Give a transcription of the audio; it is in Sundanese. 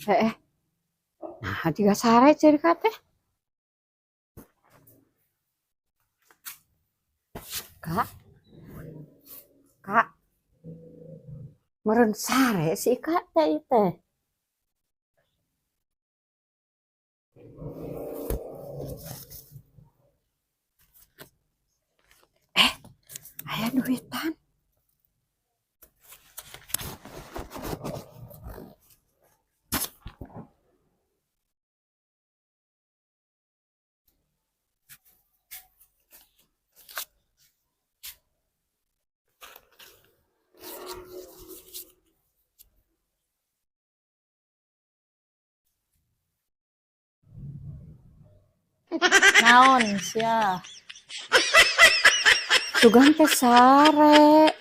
Eh, eh. Nah, jiga sare cerita teh. Kak, Kak, meren sare si Ika teh ieu teh. Eh, aya duitan. Naon sia? Sugan teh sare.